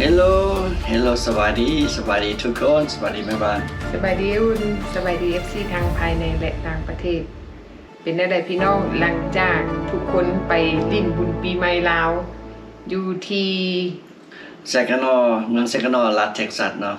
ເຮລໂລ ເຮລໂລ ສະບາຍດີ ສະບາຍດີທຸກຄົນ ສະບາຍດີແມ່ບ້ານ ສະບາຍດີອຸ່ນ ສະບາຍດີ ເອັຟຊີ ທັງພາຍໃນ ແລະ ຕ່າງປະເທດ. ເປັນແນວໃດພີ່ນ້ອງ ຫຼັງຈາກທຸກຄົນໄປຫຼິ້ນບຸນປີໃໝ່ລາວ ຢູ່ທີ່ Saginaw ເມືອງ Saginaw ລັດ Texas ເນາະ?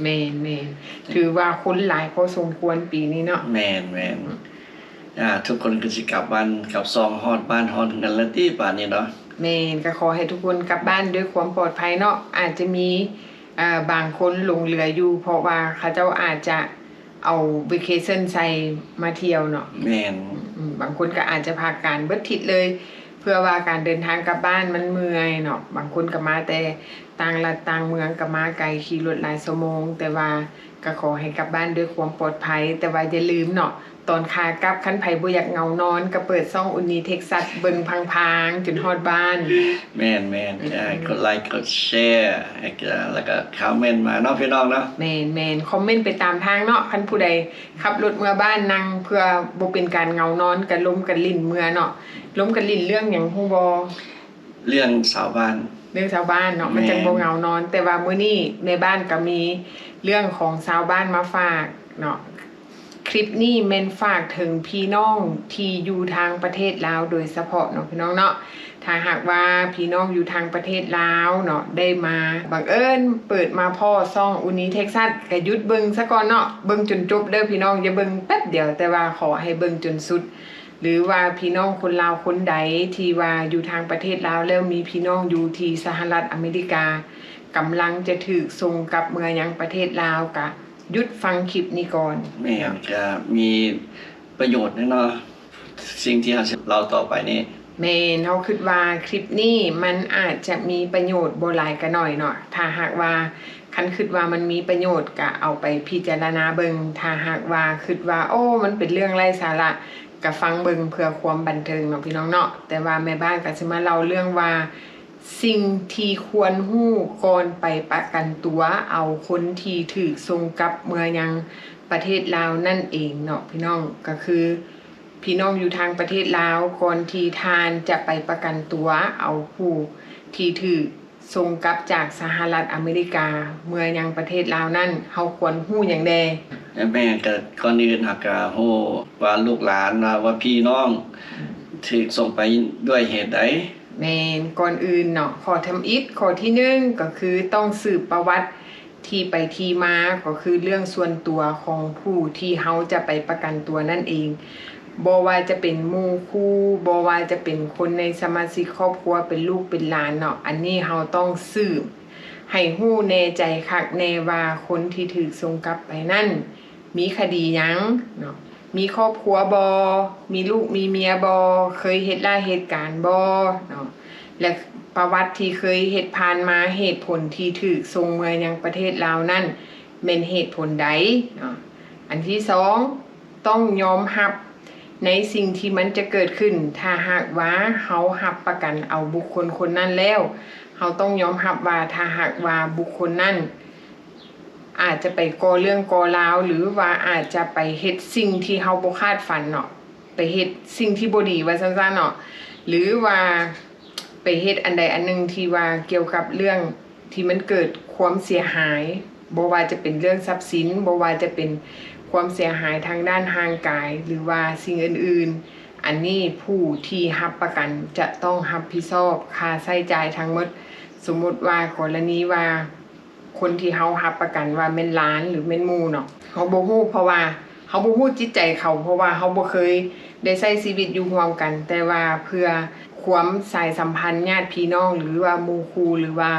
ແມ່ນໆ ຖືວ່າຄົນຫຼາຍພໍສົມຄວນປີນີ້ເນາະ. ແມ່ນໆ ອາ ທຸກຄົນກໍຊິກັບບ້ານກັບຊ່ອງ ຮອດບ້ານຮອດເຮືອນແລ້ວຕິບາດນີ້ເນາະ. ແມ່ນ ກໍຂໍໃຫ້ທຸກຄົນກັບບ້ານດ້ວຍຄວາມປອດໄພເນາະ. ອາດຈະມີ ອາ ບາງຄົນຫຼົງເຫຼືອຢູ່ ເພາະວ່າເຂົາເຈົ້າອາດຈະ ເອົາ vacation ໃສ່ມາທ່ຽວເນາະ. ແມ່ນ ອາ ບາງຄົນກໍອາດຈະພັກການເບິດທິດເລີຍ ເພື່ອວ່າການເດີນທາງກັບບ້ານມັນເມື່ອຍເນາະ. ບາງຄົນກໍມາແຕ່ຕ່າງລັດຕ່າງເມືອງ ກໍມາໄກ ຂີ່ລົດຫຼາຍຊົ່ວໂມງ ແຕ່ວ່າກໍຂໍໃຫ້ກັບບ້ານດ້ວຍຄວາມປອດໄພ. ແຕ່ວ່າຢ່າລືມເນາະ ຕອນຂາກັບ ຄັນໃຜບໍ່ຢາກເຫງົານອນ ກໍເປີດຊ່ອງ Uni Texas ເບິ່ງພາງໆ ຈົນຮອດບ້ານ. ແມ່ນໆ ອືມ ກົດໄລກົດແຊ ແລ້ວກໍຄອມເມັນມາເນາະພີ່ນ້ອງເນາະ. ແມ່ນໆ ຄອມເມັນໄປຕາມທາງເນາະ. ຄັນຜູ້ໃດຂັບລົດເມືອບ້ານ ນັ່ງເພື່ອບໍ່ເປັນການເຫງົານອນ ກໍລົມກັນຫຼິ້ນເມືອເນາະ. ລົມກັນຫຼິ້ນເລື່ອງຫຍັງຮູ້ບໍ່? ເລື່ອງຊາວບ້ານ ເລື່ອງຊາວບ້ານເນາະ. ແມ່ນ ມັນຈັ່ງບໍ່ເຫງົານອນ. ແຕ່ວ່າມື້ນີ້ແມ່ບ້ານກໍມີເລື່ອງຂອງຊາວບ້ານມາຝາກເນາະ. ຄລິບນີ້ແມ່ນຝາກເຖິງພີ່ນ້ອງທີ່ຢູ່ທາງປະເທດລາວໂດຍສະເພາະເນາະ ພີ່ນ້ອງເນາະ. ຖ້າຫາກວ່າພີ່ນ້ອງຢູ່ທາງປະເທດລາວເນາະ ໄດ້ມາບັງເອີນເປີດມາພໍ້ຊ່ອງ Uni Texas ກໍຢຸດເບິ່ງສາກ່ອນເນາະ. ເບິ່ງຈົນຈົບເດີພີ່ນ້ອງ ຢ່າເບິ່ງແປັບດຽວ ແຕ່ວ່າຂໍໃຫ້ເບິ່ງຈົນສຸດ. ຫຼືວ່າພີ່ນ້ອງຄົນລາວຄົນໃດທີ່ວ່າຢູ່ທາງປະເທດລາວ ແລ້ວມີພີ່ນ້ອງຢູ່ທີ່ສະຫະລັດອາເມລິກາ ກຳລັງຈະຖືກສົ່ງກັບເມືອຍັງປະເທດລາວ ກະຢຸດຟັງຄລິບນີ້ກ່ອນ. ແມ່ນ ກະມີປະໂຫຍດແນ່ເນາະ ສິ່ງທີ່ເຮົາຊິເລົ່າຕໍ່ໄປນີ້. ແມ່ນ ເຮົາຄິດວ່າຄລິບນີ້ມັນອາດຈະມີປະໂຫຍດບໍ່ຫຼາຍກະໜ້ອຍເນາະ. ຖ້າຫາກວ່າ ຄັນຄິດວ່າມັນມີປະໂຫຍດ ກະເອົາໄປພິຈາລະນາເບິ່ງ. ຖ້າຫາກວ່າຄິດວ່າ ໂອ້ ມັນເປັນເລື່ອງໄຮ້ສາລະ ກະຟັງເບິ່ງເພື່ອຄວາມບັນເທີງເນາະ ພີ່ນ້ອງເນາະ. ແຕ່ວ່າແມ່ບ້ານກະຊິມາເລົ່າເລື່ອງວ່າ ສິ່ງທີ່ຄວນຮູ້ກ່ອນໄປປະກັນຕົວເອົາຄົນທີ່ຖືກສົ່ງກັບເມືອຍັງປະເທດລາວນັ້ນເອງເນາະ ພີ່ນ້ອງ. ກະຄື ພີ່ນ້ອງຢູ່ທາງປະເທດລາວ ກ່ອນທີ່ທ່ານຈະໄປປະກັນຕົວເອົາຜູ້ທີ່ຖືກສົ່ງກັບຈາກສະຫະລັດອາເມລິກາເມືອຍັງປະເທດລາວນັ້ນ ເຮົາຄວນຮູ້ຫຍັງແດ່? ແມ່ນ ກະກ່ອນອື່ນເຮົາກະຮູ້ວ່າລູກຫຼານ ວ່າ ວ່າພີ່ນ້ອງຖືກສົ່ງໄປດ້ວຍເຫດໃດ? ແມ່ນ ກ່ອນອື່ນເນາະ ຂໍ້ທຳອິດ ຂໍ້ທີໜຶ່ງ ກໍຄືຕ້ອງສືບປະຫວັດ ທີ່ໄປທີ່ມາ ກໍຄືເລື່ອງສ່ວນຕົວຂອງຜູ້ທີ່ເຮົາຈະໄປປະກັນຕົວນັ້ນເອງ. ບໍ່ວ່າຈະເປັນໝູ່ຄູ່ ບໍ່ວ່າຈະເປັນຄົນໃນສະມາຊິກຄອບຄົວ ເປັນລູກເປັນຫຼານເນາະ, ອັນນີ້ເຮົາຕ້ອງສືບໃຫ້ຮູ້ແນ່ໃຈຄັກແນ່ວ່າ ຄົນທີ່ຖືກສົ່ງກັບໄປນັ້ນ ມີຄະດີຫຍັງເນາະ, ມີຄອບຄົວບໍ່, ມີລູກມີເມຍບໍ່, ເຄີຍເຮັດລາເຮັດການບໍ່ເນາະ ແລະ ປະຫວັດທີ່ເຄີຍເຮັດຜ່ານມາ, ເຫດຜົນທີ່ຖືກສົ່ງເມືອຍັງປະເທດລາວນັ້ນ ແມ່ນເຫດຜົນໃດເນາະ. ອັນທີສອງ, ຕ້ອງຍອມຮັບໃນສິ່ງທີ່ມັນຈະເກີດຂຶ້ນ. ຖ້າຫາກວ່າເຮົາຮັບປະກັນເອົາບຸກຄົນຄົນນັ້ນແລ້ວ, ເຮົາຕ້ອງຍອມຮັບວ່າ ຖ້າຫາກວ່າບຸກຄົນນັ້ນ ອາດຈະໄປກໍ່ເລື່ອງກໍ່ລາວ ຫຼືວ່າອາດຈະໄປເຮັດສິ່ງທີ່ເຮົາບໍ່ຄາດຝັນເນາະ, ໄປເຮັດສິ່ງທີ່ບໍ່ດີວ່າຊັ້ນຊະເນາະ ຫຼືວ່າໄປເຮັດອັນໃດອັນໜຶ່ງທີ່ວ່າກ່ຽວກັບເລື່ອງທີ່ມັນເກີດຄວາມເສຍຫາຍ, ບໍ່ວ່າຈະເປັນເລື່ອງຊັບສິນ, ບໍ່ວ່າຈະເປັນຄວາມເສຍຫາຍທາງດ້ານຮ່າງກາຍ ຫຼືວ່າສິ່ງອື່ນໆ, ອັນນີ້ຜູ້ທີ່ຮັບປະກັນຈະຕ້ອງຮັບຜິດຊອບຄ່າໃຊ້ຈ່າຍທັງໝົດ. ສົມມຸດວ່າກໍລະນີວ່າ ຄົນທີ່ເຮົາຮັບປະກັນວ່າແມ່ນຫຼານ ຫຼື ແມ່ນໝູ່ເນາະ, ເຮົາບໍ່ຮູ້ ເພາະວ່າເຮົາບໍ່ຮູ້ຈິດໃຈເຂົາ, ເພາະວ່າເຮົາບໍ່ເຄີຍໄດ້ໃຊ້ຊີວິດຢູ່ຮ່ວມກັນ, ແຕ່ວ່າເພື່ອຄວາມສາຍສຳພັນຍາດພີ່ນ້ອງ ຫຼືວ່າໝູ່ຄູ່ ຫຼືວ່າ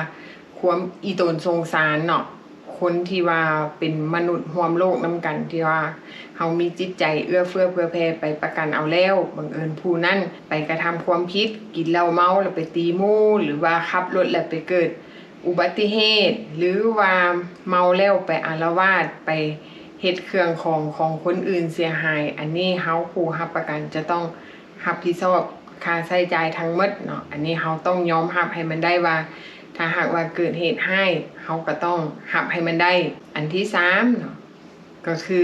ຄວາມອີ່ຕົນສົງສານເນາະ, ຄົນທີ່ວ່າເປັນມະນຸດຮ່ວມໂລກນຳກັນ ທີ່ວ່າເຮົາມີຈິດໃຈເອື້ອເຟື້ອເຜື່ອແຜ່ໄປປະກັນເອົາແລ້ວ, ບັງເອີນຜູ້ນັ້ນໄປກະທຳຄວາມຜິດ, ກິນເຫຼົ້າເມົາແລ້ວໄປຕີໝູ່ ຫຼືວ່າຂັບລົດແລ້ວໄປເກີດ ອຸບັດຕິເຫດ ຫຼືວ່າເມົາແລ້ວໄປອາລະວາດ, ໄປເຮັດເຄື່ອງຂອງຂອງຄົນອື່ນເສຍຫາຍ, ອັນນີ້ເຮົາຜູ້ຮັບປະກັນຈະຕ້ອງຮັບຜິດຊອບຄ່າໃຊ້ຈ່າຍທັງໝົດເນາະ. ອັນນີ້ເຮົາຕ້ອງຍອມຮັບໃຫ້ມັນໄດ້ວ່າ ຖ້າຫາກວ່າເກີດເຫດຮ້າຍ ເຮົາກໍຕ້ອງຮັບໃຫ້ມັນໄດ້. ອັນທີສາມເນາະ ກໍຄື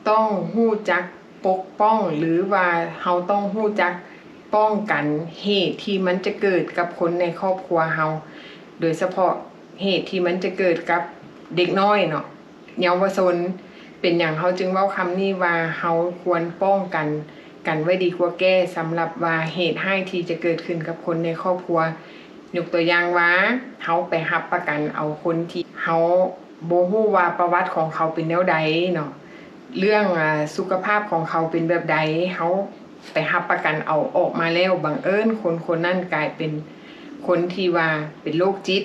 ຕ້ອງຮູ້ຈັກປົກປ້ອງ ຫຼືວ່າເຮົາຕ້ອງຮູ້ຈັກປ້ອງກັນເຫດທີ່ມັນຈະເກີດກັບຄົນໃນຄອບຄົວເຮົາ, ໂດຍສະເພາະ ເຫດທີ່ມັນຈະເກີດກັບເດັກນ້ອຍເນາະ ເຍົາວະຊົນ. ເປັນຫຍັງເຮົາຈຶ່ງເວົ້າຄຳນີ້ວ່າ ເຮົາຄວນປ້ອງກັນ ກັນໄວ້ດີກວ່າແກ້ ສຳລັບວ່າເຫດຮ້າຍທີ່ຈະເກີດຂຶ້ນກັບຄົນໃນຄອບຄົວ. ຍົກຕົວຢ່າງວ່າ ເຮົາໄປຮັບປະກັນເອົາຄົນທີ່ເຮົາບໍ່ຮູ້ວ່າປະຫວັດຂອງເຂົາເປັນແນວໃດເນາະ, ເລື່ອງ ອາ ສຸຂະພາບຂອງເຂົາເປັນແບບໃດ, ເຮົາໄປຮັບປະກັນເອົາອອກມາແລ້ວ ບັງເອີນຄົນຄົນນັ້ນກາຍເປັນຄົນທີ່ວ່າເປັນໂລກຈິດ,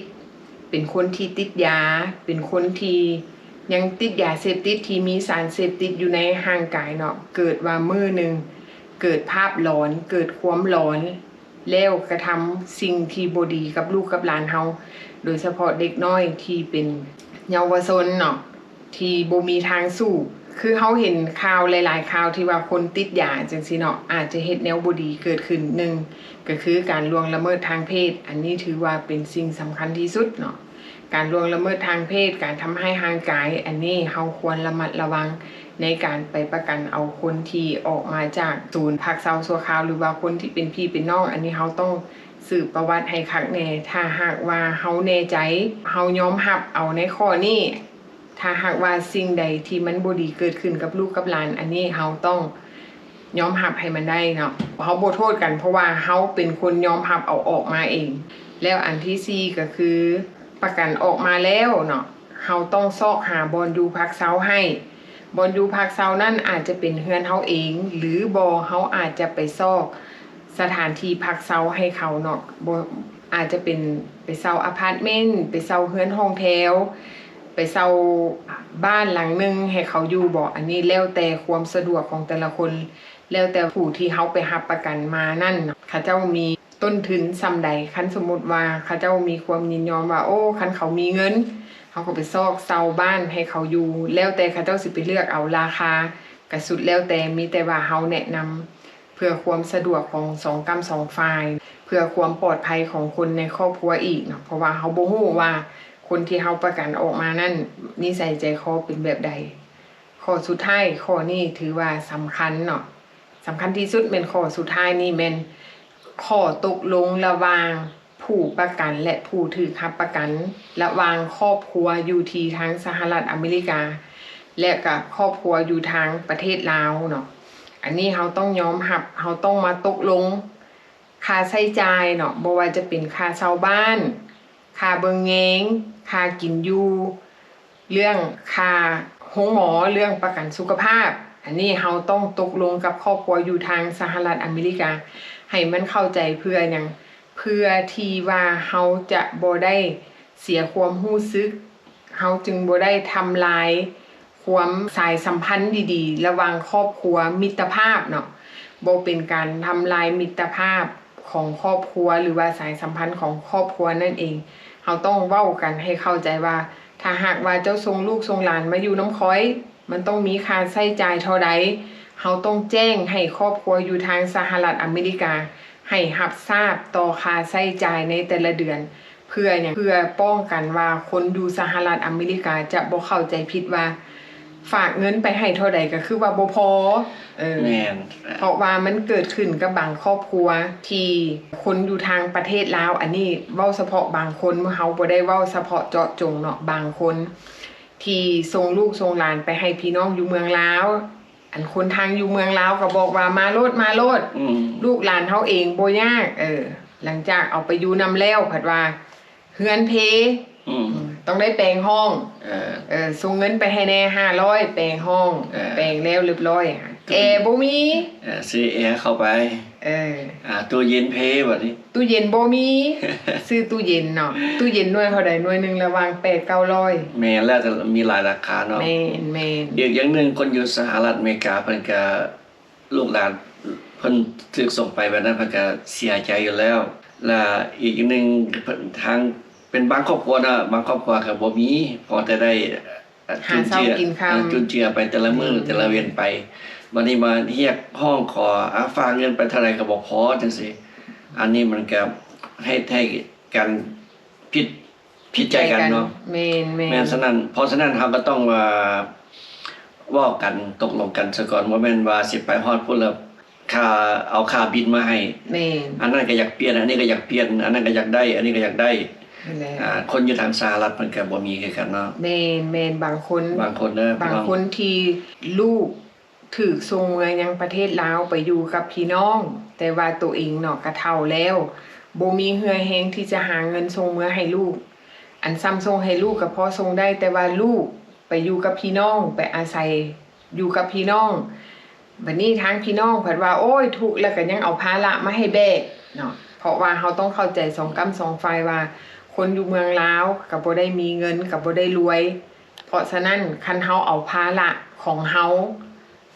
ເປັນຄົນທີ່ຕິດຢາ, ເປັນຄົນທີ່ຍັງຕິດຢາເສບຕິດ ທີ່ມີສານເສບຕິດຢູ່ໃນຮ່າງກາຍເນາະ, ເກີດວ່າມື້ໜຶ່ງເກີດພາບຫຼອນ, ເກີດຄວາມຫຼອນ ແລ້ວກະທຳສິ່ງທີ່ບໍ່ດີກັບລູກກັບຫຼານເຮົາ, ໂດຍສະເພາະເດັກນ້ອຍທີ່ເປັນເຍົາວະຊົນເນາະ ທີ່ບໍ່ມີທາງສູ້. ຄືເຮົາເຫັນຂ່າວຫຼາຍໆຂ່າວທີ່ວ່າຄົນຕິດຢາຈັ່ງຊີ້ເນາະ ອາດຈະເຮັດແນວບໍ່ດີເກີດຂຶ້ນ. ໜຶ່ງ ກະຄືການລ່ວງລະເມີດທາງເພດ, ອັນນີ້ຖືວ່າເປັນສິ່ງສຳຄັນທີ່ສຸດເນາະ. ການລ່ວງລະເມີດທາງເພດ, ການທຳຮ້າຍຮ່າງກາຍ, ອັນນີ້ເຮົາຄວນລະມັດລະວັງໃນການໄປປະກັນເອົາຄົນທີ່ອອກມາຈາກສູນພັກເຊົາຊົ່ວຄາວ ຫຼືວ່າຄົນທີ່ເປັນພີ່ເປັນນ້ອງ. ອັນນີ້ເຮົາຕ້ອງສືບປະຫວັດໃຫ້ຄັກແນ່. ຖ້າຫາກວ່າເຮົາແນ່ໃຈ, ເຮົາຍອມຮັບເອົາໃນຂໍ້ນີ້, ຖ້າຫາກວ່າສິ່ງໃດທີ່ມັນບໍ່ດີເກີດຂຶ້ນກັບລູກກັບຫຼານ, ອັນນີ້ເຮົາຕ້ອງຍອມຮັບໃຫ້ມັນໄດ້ເນາະ. ເຮົາບໍ່ໂທດກັນ ເພາະວ່າເຮົາເປັນຄົນຍອມຮັບເອົາອອກມາເອງ. ແລ້ວອັນທີສີ່ ກະຄື ປະກັນອອກມາແລ້ວເນາະ, ເຮົາຕ້ອງຊອກຫາບ່ອນຢູ່ພັກເຊົາໃຫ້. ບ່ອນຢູ່ພັກເຊົານັ້ນອາດຈະເປັນເຮືອນເຮົາເອງ ຫຼືບໍ່ເຮົາອາດຈະໄປຊອກສະຖານທີ່ພັກເຊົາໃຫ້ເຂົາເນາະ, ບໍ່ ອາດຈະເປັນໄປເຊົ່າອາພາດເມັນ, ໄປເຊົ່າເຮືອນຫ້ອງແຖວ, ໄປເຊົ່າບ້ານຫຼັງໜຶ່ງໃຫ້ເຂົາຢູ່ບໍ. ອັນນີ້ແລ້ວແຕ່ຄວາມສະດວກຂອງແຕ່ລະຄົນ, ແລ້ວແຕ່ຜູ້ທີ່ເຮົາໄປຮັບປະກັນມານັ້ນ ເຂົາເຈົ້າມີ ຕົ້ນທຶນສ່ຳໃດ. ຄັນສົມມຸດວ່າເຂົາເຈົ້າມີຄວາມຍິນຍອມວ່າ ໂອ້ ຄັນເຂົາມີເງິນ ເຮົາກໍໄປຊອກເຊົ່າບ້ານໃຫ້ເຂົາຢູ່, ແລ້ວແຕ່ເຂົາເຈົ້າຊິໄປເລືອກເອົາລາຄາ ກະສຸດແລ້ວແຕ່. ມີແຕ່ວ່າເຮົາແນະນຳເພື່ອຄວາມສະດວກຂອງສອງກ້ຳສອງຝ່າຍ, ເພື່ອຄວາມປອດໄພຂອງຄົນໃນຄອບຄົວອີກເນາະ, ເພາະວ່າເຮົາບໍ່ຮູ້ວ່າຄົນທີ່ເຮົາປະກັນອອກມານັ້ນ ນິໄສໃຈຄໍເປັນແບບໃດ. ຂໍ້ສຸດທ້າຍ ຂໍ້ນີ້ຖືວ່າສຳຄັນເນາະ, ສຳຄັນທີ່ສຸດແມ່ນຂໍ້ສຸດທ້າຍນີ້ ແມ່ນຂໍ້ຕົກລົງລະຫວ່າງຜູ້ປະກັນ ແລະ ຜູ້ຖືກຮັບປະກັນ ລະຫວ່າງຄອບຄົວຢູ່ທີ່ທາງສະຫະລັດອາເມລິກາ ແລະ ກະຄອບຄົວຢູ່ທາງປະເທດລາວເນາະ. ອັນນີ້ເຮົາຕ້ອງຍອມຮັບ, ເຮົາຕ້ອງມາຕົກລົງຄ່າໃຊ້ຈ່າຍເນາະ, ບໍ່ວ່າຈະເປັນຄ່າເຊົ່າບ້ານ, ຄ່າເບິ່ງແຍງ, ຄ່າກິນຢູ່, ເລື່ອງຄ່າໂຮງໝໍ, ເລື່ອງປະກັນສຸຂະພາບ. ອັນນີ້ເຮົາຕ້ອງຕົກລົງກັບຄອບຄົວຢູ່ທາງສະຫະລັດອາເມລິກາ ໃຫ້ມັນເຂົ້າໃຈ. ເພື່ອຫຍັງ? ເພື່ອທີ່ວ່າເຮົາຈະບໍ່ໄດ້ເສຍຄວາມຮູ້ສຶກ, ເຮົາຈຶ່ງບໍ່ໄດ້ທຳລາຍ ຄວາມສາຍສຳພັນດີໆ ລະຫວ່າງຄອບຄົວ, ມິດຕະພາບເນາະ, ບໍ່ເປັນການທຳລາຍມິດຕະພາບຂອງຄອບຄົວ ຫຼືວ່າສາຍສຳພັນຂອງຄອບຄົວນັ້ນເອງ. ເຮົາຕ້ອງເວົ້າກັນໃຫ້ເຂົ້າໃຈວ່າ ຖ້າຫາກວ່າເຈົ້າສົ່ງລູກສົ່ງຫຼານມາຢູ່ນຳຂ້ອຍ, ມັນຕ້ອງມີຄ່າໃຊ້ຈ່າຍເທົ່າໃດ. ເຮົາຕ້ອງແຈ້ງໃຫ້ຄອບຄົວຢູ່ທາງສະຫະລັດອາເມລິກາ ໃຫ້ຮັບຊາບຕໍ່ຄ່າໃຊ້ຈ່າຍໃນແຕ່ລະເດືອນ. ເພື່ອຫຍັງ? ເພື່ອປ້ອງກັນວ່າຄົນຢູ່ສະຫະລັດອາເມລິກາຈະບໍ່ເຂົ້າໃຈຜິດວ່າ ຝາກເງິນໄປໃຫ້ເທົ່າໃດກໍຄືວ່າບໍ່ພໍ. ເອີ ແມ່ນ. ເພາະວ່າມັນເກີດຂຶ້ນກັບບາງຄອບຄົວ ທີ່ຄົນຢູ່ທາງປະເທດລາວ, ອັນນີ້ເວົ້າສະເພາະບາງຄົນ, ເຮົາບໍ່ໄດ້ເວົ້າສະເພາະເຈາະຈົງເນາະ, ບາງຄົນທີ່ສົ່ງລູກສົ່ງຫຼານໄປໃຫ້ພີ່ນ້ອງຢູ່ເມືອງລາວ, ອັນຄົນທາງຢູ່ເມືອງລາວກໍບອກວ່າ ມາໂລດ ມາໂລດ ອືມ ລູກຫຼານເຮົາເອງບໍ່ຍາກ. ເອີ ຫຼັງຈາກເອົາໄປຢູ່ນຳແລ້ວ ພັດວ່າເຮືອນເພ ອືມ ອືມ ຕ້ອງໄດ້ແປງຫ້ອງ. ເອີ ເອີ ສົ່ງເງິນໄປໃຫ້ແດ່ຫ້າຮ້ອຍ ແປງຫ້ອງ. ເອີ ແປງແລ້ວລຽບລ້ອຍ ແອບໍ່ມີ. ເອີ ຊື້ແອເຂົ້າໄປ. ເອີ ອ່າ ຕູ້ເຢັນເພ ບັດນີ້ ຕູ້ເຢັນບໍ່ມີ. ຊື້ຕູ້ເຢັນເນາະ, ຕູ້ເຢັນໜ່ວຍເທົ່າໃດ? ໜ່ວຍໜຶ່ງລະຫວ່າງແປດເກົ້າຮ້ອຍ. ແມ່ນ ແລ້ວກໍມີຫຼາຍລາຄາເນາະ. ແມ່ນ ແມ່ນ. ອີກຢ່າງໜຶ່ງ ຄົນຢູ່ສະຫະລັດອາເມລິກາ ເພິ່ນກໍ ລູກຫຼານເພິ່ນຖືກສົ່ງໄປແບບນັ້ນ ເພິ່ນກໍເສຍໃຈຢູ່ແລ້ວ. ແລະ ອີກຢ່າງໜຶ່ງ ເພິ່ນ ທາງ ເປັນບາງຄອບຄົວເນາະ, ບາງຄອບຄົວກໍບໍ່ມີ ພໍແຕ່ໄດ້ ເອີ ຫາເຊົ້າກິນຄ່ຳ ເອີ ຈຸນເຈືອໄປແຕ່ລະມື້ ແມ່ນ ແຕ່ລະເວັນໄປ. ບັດນີ້ມາຮຽກຮ້ອງຂໍ ອາ ຝາກເງິນໄປເທົ່າໃດກໍບໍ່ພໍຈັ່ງຊີ້. ອັນນີ້ມັນກໍເຮັດໃຫ້ການຜິດ ຜິດໃຈກັນເນາະ. ແມ່ນໆ ແມ່ນ. ສະນັ້ນ ເພາະສະນັ້ນເຮົາກໍຕ້ອງວ່າເວົ້າກັນ ຕົກລົງກັນສາກ່ອນ, ບໍ່ແມ່ນວ່າຊິໄປຮອດພຸ້ນແລ້ວ ຄ່າ ເອົາຄ່າບິນມາໃຫ້. ແມ່ນ. ອັນນັ້ນກໍຢາກປ່ຽນ ອັນນີ້ກໍຢາກປ່ຽນ, ອັນນັ້ນກໍຢາກໄດ້ ອັນນີ້ກໍຢາກໄດ້. ຫັ້ນແຫຼະ ອ່າ ຄົນຢູ່ທາງສະຫະລັດເພິ່ນກໍບໍ່ມີຄືກັນເນາະ. ແມ່ນ ແມ່ນ ບາງຄົນ ບາງຄົນເດີ ບາງຄົນທີ່ລູກຖືກສົ່ງເມືອຍັງປະເທດລາວໄປຢູ່ກັບພີ່ນ້ອງ ແຕ່ວ່າໂຕເອງເນາະກໍເຖົ້າແລ້ວ ບໍ່ມີເຫື່ອແຮງທີ່ຈະຫາເງິນສົ່ງເມືອໃຫ້ລູກ. ອັນສ່ຳສົ່ງໃຫ້ລູກກໍພໍສົ່ງໄດ້ ແຕ່ວ່າລູກໄປຢູ່ກັບພີ່ນ້ອງ ໄປອາໄສຢູ່ກັບພີ່ນ້ອງ ບັດນີ້ທາງພີ່ນ້ອງພັດວ່າ ໂອ້ຍ ທຸກ ແລ້ວກໍຍັງເອົາພາລະມາໃຫ້ແບກເນາະ. ເພາະວ່າເຮົາຕ້ອງເຂົ້າໃຈສອງກ້ຳສອງຝ່າຍວ່າ ຄົນຢູ່ເມືອງລາວກໍບໍ່ໄດ້ມີເງິນ ກໍບໍ່ໄດ້ລວຍ. ເພາະສະນັ້ນ ຄັນເຮົາເອົາພາລະຂອງເຮົາ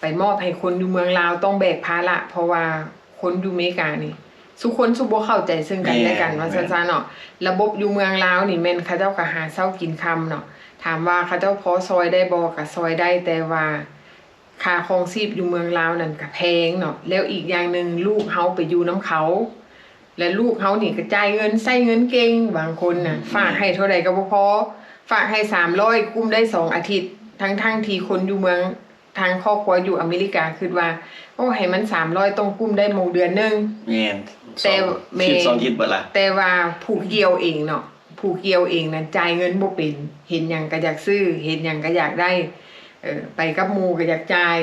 ໄປມອບໃຫ້ຄົນຢູ່ເມືອງລາວ ຕ້ອງແບກພາລະ ເພາະວ່າຄົນຢູ່ເມການີ້ ສູ່ຄົນສູ່ບໍ່ເຂົ້າໃຈເຊິ່ງກັນແລະກັນ ວ່າຊັ້ນຊະເນາະ. ລະບົບຢູ່ເມືອງລາວນີ້ແມ່ນເຂົາເຈົ້າກໍຫາເຊົ້າກິນຄ່ຳເນາະ. ຖາມວ່າເຂົາເຈົ້າພໍຊ່ອຍໄດ້ບໍ່? ກໍຊ່ອຍໄດ້ ແຕ່ວ່າຄ່າຄອງຊີບຢູ່ເມືອງລາວນັ້ນກໍແພງເນາະ. ແລ້ວອີກຢ່າງໜຶ່ງ ລູກເຮົາໄປຢູ່ນຳເຂົາ ແລະລູກເຮົານີ້ກໍຈ່າຍເງິນ ໃຊ້ເງິນເກັ່ງ. ບາງຄົນນະ ຝາກໃຫ້ເທົ່າໃດກໍບໍ່ພໍ ຝາກໃຫ້ສາມຮ້ອຍ ກຸ້ມໄດ້ສອງອາທິດ ທັງໆທີ່ຄົນຢູ່ເມືອງ ທາງຄອບຄົວຢູ່ອາເມລິກາຄິດວ່າ ໂອ້ ໃຫ້ມັນສາມຮ້ອຍ ຕ້ອງກຸ້ມໄດ້ໝົດເດືອນໜຶ່ງ. ແມ່ນ ແຕ່ ສອງທິດບໍ່ລະ ແຕ່ວ່າຜູ້ກ່ຽວເອງເນາະ ຜູ້ກ່ຽວເອງນັ້ນຈ່າຍເງິນບໍ່ເປັນ ເຫັນຫຍັງກໍຢາກຊື້ ເຫັນຫຍັງກໍຢາກໄດ້ ເອີ ໄປກັບໝູ່ກໍຢາກຈ່າຍ.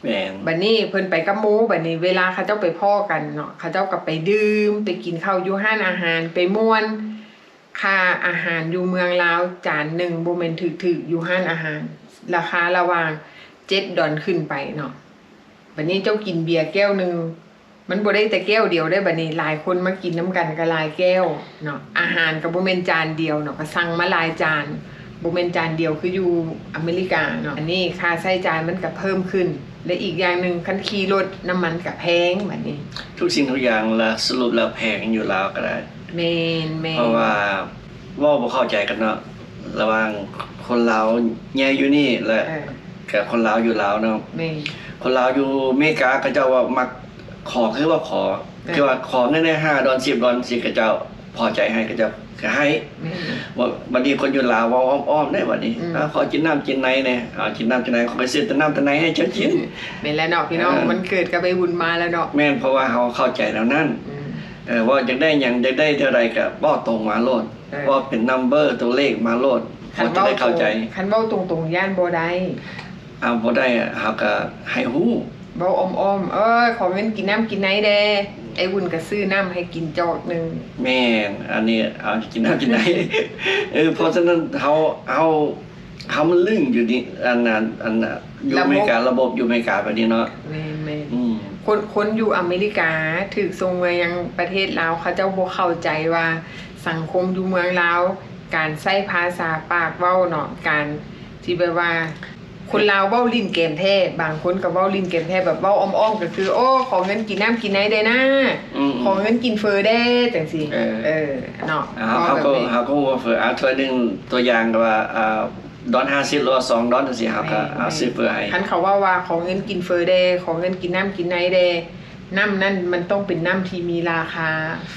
ແມ່ນ ບັດນີ້ເພິ່ນໄປກັບໝູ່ ບັດນີ້ເວລາເຂົາເຈົ້າໄປພໍ້ກັນເນາະ ເຂົາເຈົ້າກໍໄປດື່ມ ໄປກິນເຂົ້າຢູ່ຮ້ານອາຫານ ໄປມ່ວນ. ຄ່າອາຫານຢູ່ເມືອງລາວຈານໜຶ່ງບໍ່ແມ່ນຖືກໆ ຢູ່ຮ້ານອາຫານ ລາຄາລະຫວ່າງເຈັດດອນຂຶ້ນໄປເນາະ. ບັດນີ້ເຈົ້າກິນເບຍແກ້ວໜຶ່ງ ມັນບໍ່ໄດ້ແຕ່ແກ້ວດຽວເດ້ ບັດນີ້ຫຼາຍຄົນມາກິນນຳກັນກໍຫຼາຍແກ້ວເນາະ. ອາຫານກໍບໍ່ແມ່ນຈານດຽວເນາະ ກໍສັ່ງມາຫຼາຍຈານ ບໍ່ແມ່ນຈານດຽວຄືຢູ່ອາເມລິກາເນາະ. ອັນນີ້ຄ່າໃຊ້ຈ່າຍມັນກໍເພີ່ມຂຶ້ນ ແລະອີກຢ່າງໜຶ່ງ ຄັນຂີ່ລົດ ນ້ຳມັນກໍແພງ. ບັດນີ້ທຸກສິ່ງທຸກຢ່າງ ລະສະຫຼຸບແລ້ວແພງຢູ່ລາວກໍໄດ້. ແມ່ນໆ ເພາະວ່າເວົ້າບໍ່ເຂົ້າໃຈກັນເນາະ ລະຫວ່າງຄົນລາວໃຫຍ່ຢູ່ນີ້ ແລະ ເອີ ກັບຄົນລາວຢູ່ລາວເນາະ. ແມ່ນ ຄົນລາວຢູ່ເມກາເຂົາເຈົ້າວ່າມັກຂໍ ຄືວ່າຂໍ ເອີ ຄືວ່າຂໍເງິນແດ່ຫ້າດອນສິບດອນ ຊິເຂົາເຈົ້າພໍໃຈໃຫ້ ເຂົາເຈົ້າກໍໃຫ້. ແມ່ນ ບັດນີ້ຄົນຢູ່ລາວເວົ້າອ້ອມໆເດ້ ບັດນີ້ ອືມ ຂໍກິນນ້ຳກິນໃນແດ່ ເອົາກິນນ້ຳກິນໃນ ຂ້ອຍຊື້ແຕ່ນ້ຳແຕ່ໃນໃຫ້ເຈົ້າກິນ. ແມ່ນແລ້ວເນາະ ພີ່ນ້ອງ ເອີ ມັນເກີດກັບໄອ້ບຸນມາແລ້ວເນາະ. ແມ່ນ ເພາະວ່າເຮົາເຂົ້າໃຈແນວນັ້ນ. ອືມ ເອີ ເວົ້າຢາກໄດ້ຫຍັງ ຢາກໄດ້ເທົ່າໃດກໍເວົ້າຕົງມາໂລດ. ເອີ ເວົ້າເປັນນຳເບີຕົວເລກມາໂລດ ເຂົາຈະໄດ້ເຂົ້າໃຈ. ຄັນເວົ້າຕົງໆ ຢ້ານບໍ່ໄດ້. ເອົາ ບໍ່ໄດ້ ເຮົາກໍໃຫ້ຮູ້ ເວົ້າອ້ອມໆ ເອີ ຂໍເງິນກິນນ້ຳກິນໃນແດ່ ໄອ້ວຸ້ນກໍຊື້ນ້ຳໃຫ້ກິນຈອກໜຶ່ງ. ແມ່ນ ອັນນີ້ເອົາກິນນ້ຳກິນໃນ. ເອີ ເພາະສະນັ້ນເຮົາ ເຮົາ ເຮົາມັນລຶ້ງຢູ່ນີ້ ອັນ ອັນ ອັນ ຢູ່ອາເມລິກາ ລະບົບຢູ່ອາເມລິກາແບບນີ້ເນາະ. ແມ່ນໆ ອືມ ຄົນ ຄົນຢູ່ອາເມລິກາຖືກສົ່ງມາຍັງປະເທດລາວ ເຂົາເຈົ້າບໍ່ເຂົ້າໃຈວ່າສັງຄົມຢູ່ເມືອງລາວ ການໃຊ້ພາສາປາກເວົ້າເນາະ ການທີ່ແບບວ່າ ຄົນລາວເວົ້າຫຼິ້ນແກມແທ້ ບາງຄົນກໍເວົ້າຫຼິ້ນແກມແທ້ ແບບເວົ້າອ້ອມໆ ກໍຄື ໂອ້ ຂໍເງິນກິນນ້ຳກິນໃນແດ່ນາ ອືມໆ ຂໍເງິນກິນເຝີແດ່ ຈັ່ງຊີ້. ເອີ ເອີ ເນາະ ເຮົາ ເຮົາກໍ ເຮົາກໍຮູ້ວ່າເຝີ ອາ ຖ້ວຍໜຶ່ງ ຕົວຢ່າງກໍວ່າ ອາ ດອນຫ້າສິບ ຫຼືວ່າສອງດອນຈັ່ງຊີ້ ເຮົາກໍ ແມ່ນໆ ອາ ຊື້ເຝີໃຫ້. ຄັນເຂົາເວົ້າວ່າ ຂໍເງິນກິນເຝີແດ່ ຂໍເງິນກິນນ້ຳກິນໃນແດ່ ນ້ຳນັ້ນມັນຕ້ອງເປັນນ້ຳທີ່ມີລາຄາ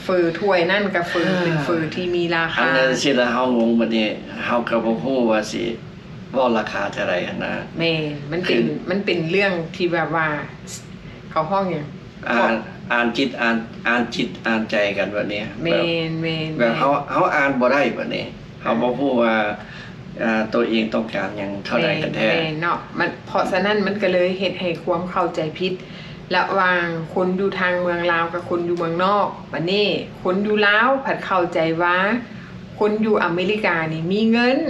ເຝີຖ້ວຍນັ້ນກໍເຝີ ເອີ ເປັນເຝີທີ່ມີລາຄາ. ອັນນັ້ນຊິລະເຮົາງົງ ບັດນີ້ເຮົາກໍບໍ່ຮູ້ວ່າຊິ ເວົ້າລາຄາເທົ່າໃດຫັ້ນນະ. ແມ່ນ ມັນເປັນ ຄື ມັນເປັນເລື່ອງທີ່ແບບວ່າ ເຂົາຮ້ອງຫຍັງ? ອ່ານ ອ່ານຈິດ ອ່ານ ອ່ານຈິດອ່ານໃຈກັນແບບນີ້. ແມ່ນໆໆ ແບບເຮົາ ເຮົາອ່ານບໍ່ໄດ້ແບບນີ້ ເຮົາບໍ່ຮູ້ວ່າ ອ່າ ຕົວເອງຕ້ອງການຫຍັງເທົ່າໃດກັນແທ້. ແມ່ນເນາະ ມັນ ເພາະສະນັ້ນມັນກໍເລີຍເຮັດໃຫ້ຄວາມເຂົ້າໃຈຜິດ ລະຫວ່າງຄົນຢູ່ທາງເມືອງລາວກັບຄົນຢູ່ເມືອງນອກ. ບັດນີ້ຄົນຢູ່ລາວພັດເຂົ້າໃຈວ່າ ຄົນຢູ່ອາເມລິການີ້ມີເງິນ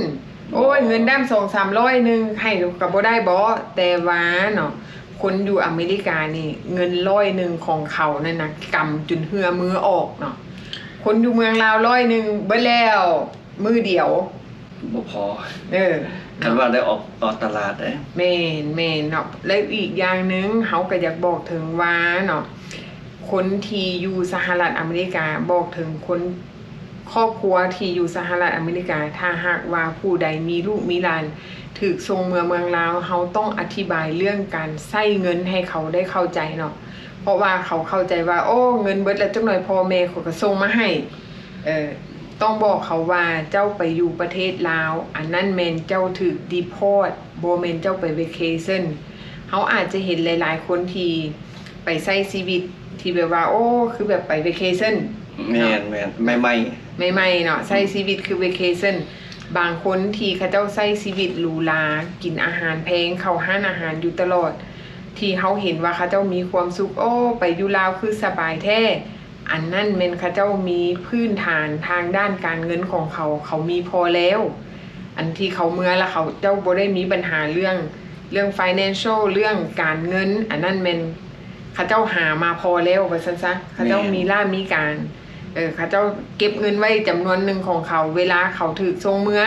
ໂອ້ຍ ເງິນດຳສອງສາມຮ້ອຍໜຶ່ງໃຫ້ກໍບໍ່ໄດ້ບໍ? ແຕ່ວ່າເນາະ ຄົນຢູ່ອາເມລິການີ້ ເງິນຮ້ອຍໜຶ່ງຂອງເຂົານັ້ນນະ ກຳຈົນເຫື່ອມືອອກເນາະ. ຄົນຢູ່ເມືອງລາວຮ້ອຍໜຶ່ງເບິດແລ້ວ ມື້ດຽວ ບໍ່ພໍ. ເອີ ຄັນວ່າໄດ້ອອກ ອອກຕະຫຼາດເດ້. ແມ່ນ ແມ່ນເນາະ ແລະ ອີກຢ່າງໜຶ່ງ ເຮົາກໍຢາກບອກເຖິງວ່າເນາະ ຄົນທີ່ຢູ່ສະຫະລັດອາເມລິກາ ບອກເຖິງຄົນ ຄອບຄົວທີ່ຢູ່ສະຫະລັດອາເມລິກາ ຖ້າຫາກວ່າຜູ້ໃດມີລູກມີຫຼານຖືກສົ່ງເມືອເມືອງລາວ ເຮົາຕ້ອງອະທິບາຍເລື່ອງການໃຊ້ເງິນໃຫ້ເຂົາໄດ້ເຂົ້າໃຈເນາະ ເພາະວ່າເຂົາເຂົ້າໃຈວ່າ ໂອ້ ເງິນເບິດແລ້ວ ຈັກໜ່ອຍພໍ່ແມ່ເຂົາກໍສົ່ງມາໃຫ້. ເອີ ຕ້ອງບອກເຂົາວ່າເຈົ້າໄປຢູ່ປະເທດລາວ ອັນນັ້ນແມ່ນເຈົ້າຖືກ deport ບໍ່ແມ່ນເຈົ້າໄປ vacation. ເຮົາອາດຈະເຫັນຫຼາຍໆຄົນທີ່ໄປໃຊ້ຊີວິດທີ່ແບບວ່າ ໂອ້ ຄືແບບໄປ vacation ແມ່ນ ເນາະ ແມ່ນ ໃໝ່ໆ ໃໝ່ໆເນາະ ໃຊ້ຊີວິດຄືເວເຄຊັນ. ບາງຄົນທີ່ເຂົາເຈົ້າໃຊ້ຊີວິດຫຼູຫຼາ ກິນອາຫານແພງ ເຂົ້າຮ້ານອາຫານຢູ່ຕະຫຼອດ ທີ່ເຮົາເຫັນວ່າເຂົາເຈົ້າມີຄວາມສຸກ ໂອ້ ໄປຢູ່ລາວຄືສະບາຍແທ້. ອັນນັ້ນແມ່ນເຂົາເຈົ້າມີພື້ນຖານທາງດ້ານການເງິນຂອງເຂົາ ເຂົາມີພໍແລ້ວ. ອັນທີ່ເຂົາເມືອລະເຂົາເຈົ້າບໍ່ໄດ້ມີບັນຫາເລື່ອງ ເລື່ອງ financial ເລື່ອງການເງິນ ອັນນັ້ນແມ່ນເຂົາເຈົ້າຫາມາພໍແລ້ວວ່າຊັ້ນຊະ. ເຂົາເຈົ້າ ແມ່ນ ມີລາບມີການ ເອີ ເຂົາເຈົ້າເກັບເງິນໄວ້ຈຳນວນໜຶ່ງຂອງເຂົາ ເວລາເຂົາຖືກສົ່ງເມືອ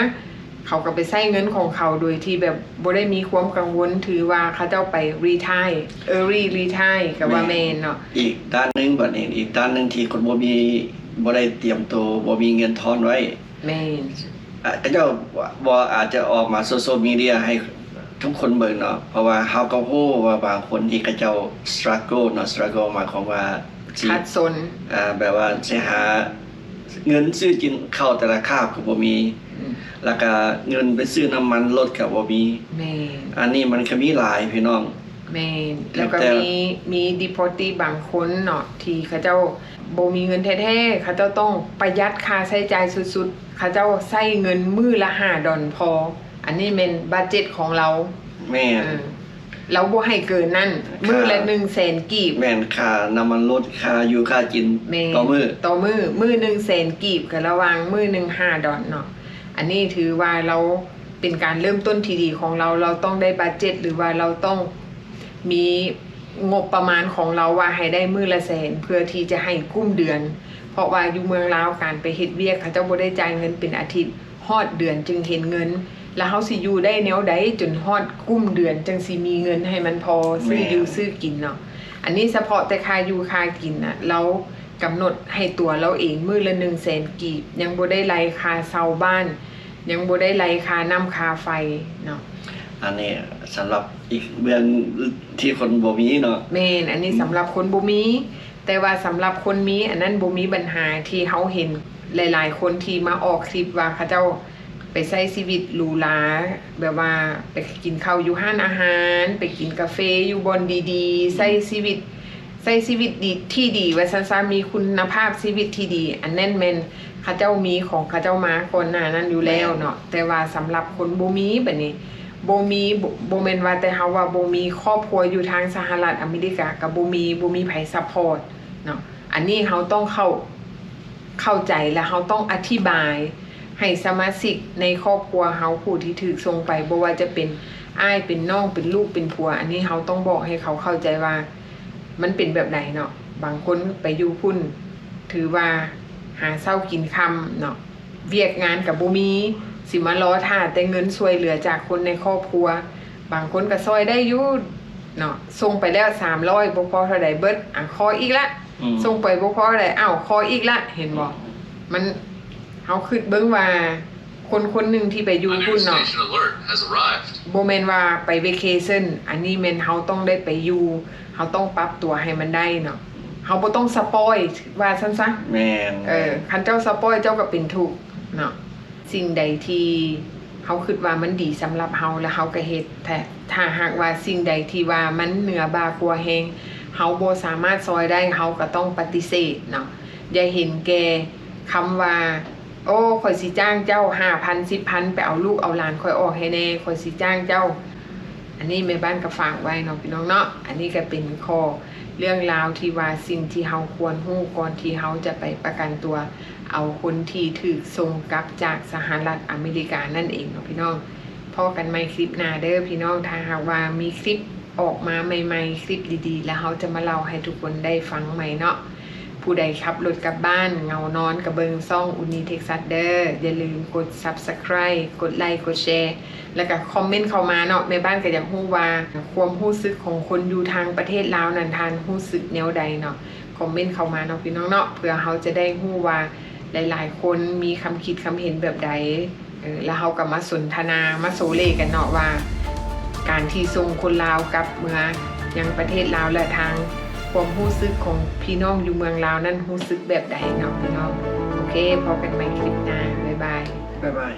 ເຂົາກໍໄປໃຊ້ເງິນຂອງເຂົາໂດຍທີ່ແບບບໍ່ໄດ້ມີຄວາມກັງວົນ ຖືວ່າເຂົາເຈົ້າໄປ retire early retire ກໍວ່າ ແມ່ນ ແມ່ນເນາະ. ອີກດ້ານໜຶ່ງ ບັດນີ້ ອີກດ້ານໜຶ່ງທີ່ຄົນບໍ່ມີ ບໍ່ໄດ້ຕຽມໂຕ ບໍ່ມີເງິນທອນໄວ້ ແມ່ນ ອາ ເຂົາເຈົ້າບໍ່ອາດຈະອອກມາໂຊຊຽວມີເດຍໃຫ້ທຸກຄົນເບິ່ງເນາະ ເພາະວ່າເຮົາກໍຮູ້ວ່າບາງຄົນທີ່ເຂົາເຈົ້າ struggle ເນາະ struggle ໝາຍຄວາມວ່າຊິ ຂັດສົນ ອາ ແບບວ່າຊິຫາເງິນຊື້ກິນເຂົ້າແຕ່ລະຄາບກໍບໍ່ມີ ອືມ ແລ້ວກະເງິນໄປຊື້ນ້ຳມັນລົດກໍບໍ່ມີ ແມ່ນ ອັນນີ້ມັນກໍມີຫຼາຍພີ່ນ້ອງ ແມ່ນ ແລ້ວກໍ ແຕ່ ມີ ມີ deportee ບາງຄົນເນາະ ທີ່ເຂົາເຈົ້າບໍ່ມີເງິນແທ້ໆ ເຂົາເຈົ້າຕ້ອງປະຢັດຄ່າໃຊ້ຈ່າຍສຸດໆ ເຂົາເຈົ້າໃຊ້ເງິນມື້ລະຫ້າດອນພໍ ອັນນີ້ແມ່ນບັດເຈັດຂອງລາວ ແມ່ນ ເອີ ລາວບໍ່ໃຫ້ເກີນນັ້ນ ຄ່າ ມື້ລະໜຶ່ງແສນກີບ ແມ່ນ ຄ່ານ້ຳມັນລົດ ຄ່າຢູ່ຄ່າກິນ ແມ່ນ ຕໍ່ມື້ ຕໍ່ມື້ ມື້ໜຶ່ງແສນກີບ ກໍລະຫວ່າງມື້ໜຶ່ງຫ້າດອນເນາະ. ອັນນີ້ຖືວ່າລາວເປັນການເລີ່ມຕົ້ນທີ່ດີຂອງລາວ ລາວຕ້ອງໄດ້ບັດເຈັດ ຫຼືວ່າລາວຕ້ອງມີງົບປະມານຂອງລາວວ່າໃຫ້ໄດ້ມື້ລະແສນ ເພື່ອທີ່ຈະໃຫ້ກຸ້ມເດືອນ ເພາະວ່າຢູ່ເມືອງລາວການໄປເຮັດວຽກ ເຂົາເຈົ້າບໍ່ໄດ້ຈ່າຍເງິນເປັນອາທິດ ຮອດເດືອນຈຶ່ງເຫັນເງິນ ແລ້ວເຮົາຊິຢູ່ໄດ້ແນວໃດຈົນຮອດກຸ້ມເດືອນ ຈັ່ງຊິມີເງິນໃຫ້ມັນພໍຊື້ຢູ່ ແມ່ນ ຊື້ກິນເນາະ. ອັນນີ້ສະເພາະແຕ່ຄ່າຢູ່ຄ່າກິນນະ ລາວກຳນົດໃຫ້ຕົວລາວເອງມື້ລະໜຶ່ງແສນກີບ ຍັງບໍ່ໄດ້ໄລ່ຄ່າເຊົ່າບ້ານ ຍັງບໍ່ໄດ້ໄລ່ຄ່ານ້ຳຄ່າໄຟເນາະ. ອັນນີ້ສຳລັບອີກເບື້ອງທີ່ຄົນບໍ່ມີເນາະ. ແມ່ນ ອັນນີ້ສຳລັບຄົນບໍ່ມີ ແຕ່ວ່າສຳລັບຄົນມີ ອັນນັ້ນບໍ່ມີບັນຫາ ທີ່ເຮົາເຫັນຫຼາຍໆຄົນທີ່ມາອອກຄລິບວ່າເຂົາເຈົ້າໄປໃຊ້ຊີວິດຫຼູຫຼາ ແບບວ່າໄປກິນເຂົ້າຢູ່ຮ້ານອາຫານ ໄປກິນກາເຟຢູ່ບ່ອນດີໆ ໃຊ້ຊີວິດ ໃຊ້ຊີວິດດີ ທີ່ດີວ່າຊັ້ນຊະ ມີຄຸນນະພາບຊີວິດທີ່ດີ ອັນນັ້ນແມ່ນເຂົາເຈົ້າມີຂອງເຂົາເຈົ້າມາກ່ອນໜ້ານັ້ນຢູ່ແລ້ວເນາະ. ແມ່ນ ແຕ່ວ່າສຳລັບຄົນບໍ່ມີ ບາດນີ້ບໍ່ມີ ບໍ່ ບໍ່ແມ່ນວ່າແຕ່ເຮົາວ່າບໍ່ມີ ຄອບຄົວຢູ່ທາງສະຫະລັດອາເມລິກາກໍບໍ່ມີ ບໍ່ມີໃຜຊັບພອດເນາະ. ອັນນີ້ເຮົາຕ້ອງເຂົ້າ ເຂົ້າໃຈ ແລະ ເຮົາຕ້ອງອະທິບາຍໃຫ້ສະມາຊິກໃນຄອບຄົວເຮົາ ຜູ້ທີ່ຖືກສົ່ງໄປ ບໍ່ວ່າຈະເປັນອ້າຍ ເປັນນ້ອງ ເປັນລູກ ເປັນຜົວ ອັນນີ້ເຮົາຕ້ອງບອກໃຫ້ເຂົາເຂົ້າໃຈວ່າມັນເປັນແບບໃດເນາະ. ບາງຄົນໄປຢູ່ພຸ້ນ ຖືວ່າຫາເຊົ້າກິນຄ່ຳເນາະ ວຽກງານກໍບໍ່ມີ ຊິມາລໍຖ້າແຕ່ເງິນຊ່ວຍເຫຼືອຈາກຄົນໃນຄອບຄົວ. ບາງຄົນກໍຊ່ອຍໄດ້ຢູ່ເນາະ ສົ່ງໄປແລ້ວສາມຮ້ອຍ ບໍ່ພໍເທົ່າໃດ ເບິດ ອ່ະ ຂໍອີກລະ ອືມ ສົ່ງໄປບໍ່ພໍເທົ່າໃດ ອ້າວ ຂໍອີກລະ ເຫັນບໍ່? ອືມ ມັນ ເຮົາຄິດເບິ່ງວ່າ ຄົນຄົນໜຶ່ງທີ່ໄປຢູ່ພຸ້ນເນາະ Unknown station alert has arrived. ບໍ່ແມ່ນວ່າໄປເວເຄຊັນ ອັນນີ້ແມ່ນເຮົາຕ້ອງໄດ້ໄປຢູ່ ເຮົາຕ້ອງປັບຕົວໃຫ້ມັນໄດ້ເນາະ ເຮົາບໍ່ຕ້ອງສະປອຍ ວ່າຊັ້ນຊະ. ແມ່ນ ເອີ ຄັນເຈົ້າສະປອຍ ເຈົ້າກໍເປັນທຸກເນາະ. ສິ່ງໃດທີ່ເຮົາຄິດວ່າມັນດີສຳລັບເຮົາ ແລ້ວເຮົາກໍເຮັດ ຖ້າ ຖ້າຫາກວ່າສິ່ງໃດທີ່ວ່າມັນເໜືອບ່າຂົວແຮງ ເຮົາບໍ່ສາມາດຊ່ອຍໄດ້ ເຮົາກໍຕ້ອງປະຕິເສດເນາະ. ຢ່າເຫັນແກ່ຄຳວ່າ ໂອ້ ຂ້ອຍຊິຈ້າງເຈົ້າຫ້າພັນ ສິບພັນ ໄປເອົາລູກເອົາຫຼານຂ້ອຍອອກໃຫ້ແດ່ ຂ້ອຍຊິຈ້າງເຈົ້າ. ອັນນີ້ແມ່ບ້ານກໍຝາກໄວ້ເນາະ ພີ່ນ້ອງເນາະ. ອັນນີ້ກໍເປັນຂໍ້ເລື່ອງລາວທີ່ວ່າ ສິ່ງທີ່ເຮົາຄວນຮູ້ກ່ອນທີ່ເຮົາຈະໄປປະກັນຕົວເອົາຄົນທີ່ຖືກສົ່ງກັບຈາກສະຫະລັດອາເມລິການັ້ນເອງເນາະ ພີ່ນ້ອງ. ພໍ້ກັນໃໝ່ຄລິບໜ້າເດີ ພີ່ນ້ອງ. ຖ້າຫາກວ່າມີຄລິບອອກມາໃໝ່ໆ ຄລິບດີໆ ແລ້ວເຮົາຈະມາເລົ່າໃຫ້ທຸກຄົນໄດ້ຟັງໃໝ່ເນາະ. ຜູ້ໃດຂັບລົດກັບບ້ານເຫງົານອນ ກໍເບິ່ງຊ່ອງ Uni Texas ເດີ. ຢ່າລືມກົດ Subscribe ກົດໄລ ກົດແຊ ແລ້ວກໍຄອມເມັນເຂົ້າມາເນາະ. ແມ່ບ້ານກໍຢາກຮູ້ວ່າ ຄວາມຮູ້ສຶກຂອງຄົນຢູ່ທາງປະເທດລາວນັ້ນ ທ່ານຮູ້ສຶກແນວໃດເນາະ? ຄອມເມັນເຂົ້າມາເນາະ ພີ່ນ້ອງເນາະ ເພື່ອເຮົາຈະໄດ້ຮູ້ວ່າຫຼາຍໆຄົນມີຄຳຄິດຄຳເຫັນແບບໃດ. ເອີ ແລ້ວເຮົາກໍມາສົນທະນາ ມາໂຊເລກັນເນາະວ່າ ການທີ່ສົ່ງຄົນລາວກັບເມືອຍັງປະເທດລາວ ແລະ ທາງຄວາມຮູ້ສຶກຂອງພີ່ນ້ອງຢູ່ເມືອງລາວນັ້ນ ຮູ້ສຶກແບບໃດເນາະ ພີ່ນ້ອງ. ໂອເຄ ພໍ້ກັນໃໝ່ຄລິບໜ້າ. ບາຍບາຍ. ບາຍບາຍ.